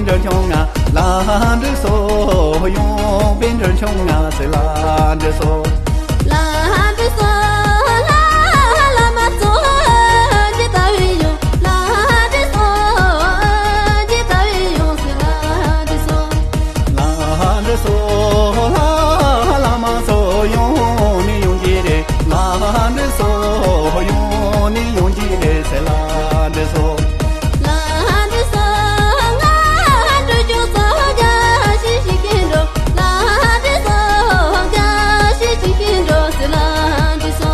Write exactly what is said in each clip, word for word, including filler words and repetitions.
འགྲོ་ཆུང་ང་ལ་འགྲོ་སོ། ཡོང་པའི་འགྲོ་ཆུང་ང་སེ་ལ་འགྲོ་སོ། ལ་འགྲོ་སོ། ལ་ལ་མ་ཚོ་ཇི་ལྟ་བའི་ཡོང་། ལ་འགྲོ་སོ། ཇི་ལྟ་བའི་ཡོང་སེ་ལ་འགྲོ་སོ། ལ་འགྲོ་སོ། ལ་ལ་མ་ཚོ་ཡོང་ནི་ཡོང་གི་རེད། ལ་འགྲོ་སོ། ཡོང་ནི་ཡོང་གི་རེད་སེ་ལ་འགྲོ་སོ། ལ་འགྲོ་སོ། ང་འགྲོ་ཆུང་ཚོ་དགའ་ཞིག་ཞིག་གིན་འགྲོ། ལ་འགྲོ་སོ། དགའ་ཞིག་ཞིག་གིན་འགྲོ་སེ་ལ་འགྲོ་སོ།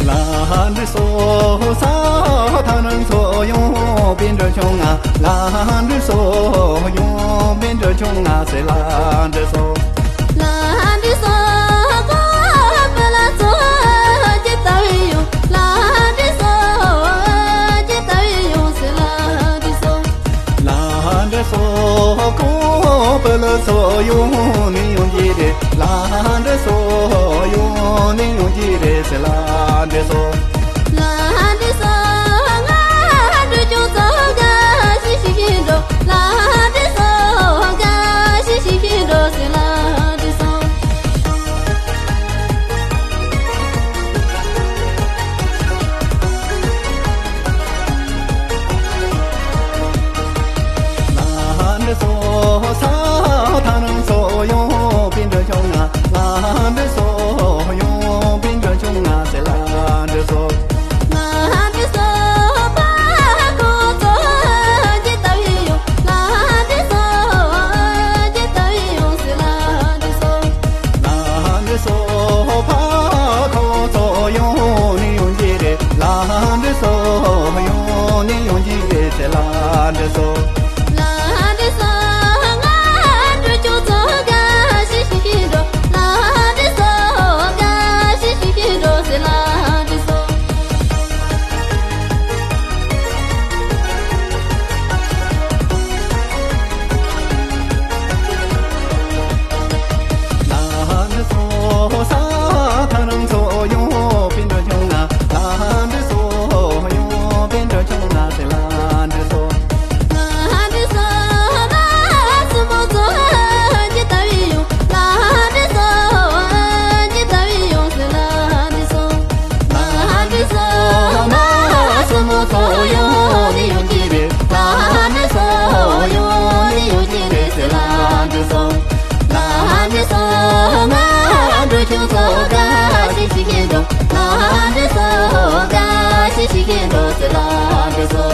ལ་འགྲོ་སོ། ས་ཐང་རང་ཚོ་ཡོང་པའི་འགྲོ་ཆུང་ང་། ལ་འགྲོ་སོ། ཡོང་པའི་འགྲོ་ཆུང་ང་སེ་ལ་འགྲོ་སོ། ལ་འགྲོ་སོ། ཀོ་པ་ལ་ཚོ་ཇི་ལྟ་བའི་ཡོང་། ལ་འགྲོ་སོ། ཇི་ལྟ་བའི་ཡོང་སེ་ལ་འགྲོ་སོ། ལ་འགྲོ་སོ། ཀོ་པ་ལ་ཚོ་ཡོང་ནི་ཡོང་གི་རེད། ལ་འགྲོ་སོ། ཡོང་ནི་ཡོང་གི་རེད་སེ་ལ་འགྲོ་སོ། ལ་འགྲོ་སོ། ང་འགྲོ་ཆུང་ཚོ་དགའ་ཞིག་ཞིག་གིན་འགྲོ། ལ་འགྲོ་སོ། དགའ་ཞིག་ཞིག་གིན་འགྲོ་སེ་ལ་འགྲོ་སོ། ལ་འགྲོ་སོ། ས་ཐང་རང་ཚོ་ཡོང་པའི་འགྲོ་ཆུང་ང་། ལ་འགྲོ་སོ། ཡོང་པའི་འགྲོ་ཆུང་ང་སེ་ལ་འགྲོ་སོ། ང་འགྲོ་སོ། ཕ་ཁོ་ཚོ་ཇི་ལྟ་བའི་ཡོང་། ལ་འགྲོ་སོ། ཇི་ལྟ་བའི་ཡོང་སེ་ལ་འགྲོ་སོ། ལ་འགྲོ་སོ། ཕ་ཁོ་ཚོ་ཡོང་ནི་ཡོང་གི་རེད། ལ་འགྲོ་སོ། ཡོང་ནི་ཡོང་གི་རེད་སེ་ལ་འགྲོ་སོ། ལ་འགྲོ་སོ། ང་འགྲོ་ཆུང་ཚོ་དགའ་ཞིག་ཞིག་གིན་འགྲོ། ལ་འགྲོ་སོ། དགའ་ཞིག་ཞིག་གིན་འགྲོ་སེ་ལ་འགྲོ་སོ། ལ་འགྲོ་སོ། མ་སུ་མོ་ཚོ་ཡོང་ནི་ཡོང་གི་རེད། ལ་འགྲོ་སོ། ཡོང་ནི་ཡོང་གི་རེད་ཟེར་ལ་འགྲོ་སོ། ལ་འགྲོ་སོ། ང་འགྲོ་ཆུང་ཚོ་དགའ་ཞིག་ཞིག་གིན་འགྲོ། ལ་འགྲོ་སོ། དགའ་ཞིག་ཞིག་གིན་འགྲོ་ཟེར་ལ་འགྲོ་སོ།